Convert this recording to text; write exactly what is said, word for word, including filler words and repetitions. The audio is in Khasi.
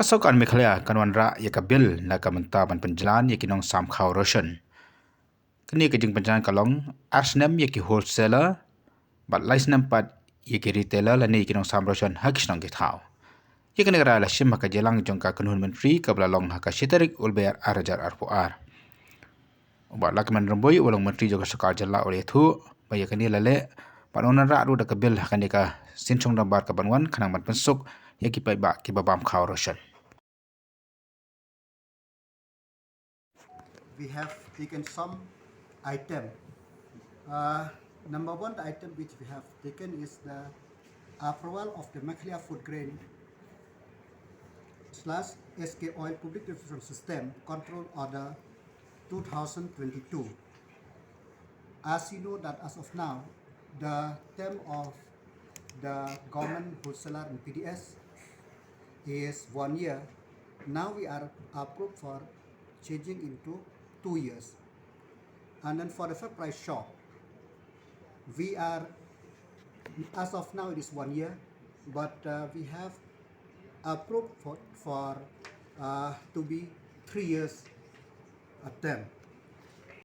Sorkar Meghalaya kan wanrah ïa ka bill na ka mynta ban pynjlan ïa ki nongsam khaw ration. Kane ka jingpynjlan ka long ar snem ïa ki wholesaler bad lai snem pat ïa ki retailer lane ïa ki nongsam ration ha ki shnong ki thaw. Ïa kane ka rai la shim ha ka jingïalang jong ka kynhun myntri kaba la long ha ka shi tarik u Lber ar hajar arphew ar. U Bah Lahkmen Rymbui, u ba long myntri jong ka sorkar jylla, u la ïathuh ba ïa kane la leh bad un wanrah ruh da ka bill ha kane ka sien shong dorbar kaban wan, khnang ban pynsuk ïa ki paidbah kiba bam khaw ration. We have taken some item. Uh, number one, the item which we have taken is the approval of the Meghalaya Food Grain slash S K Oil Public Distribution System Control Order two thousand twenty-two. As you know that as of now, the term of the government wholesaler and P D S is one year. Now we are approved for changing into two years. And then for the fair price shop, we are, as of now it is one year, but uh, we have approved for, for uh, to be three years a term.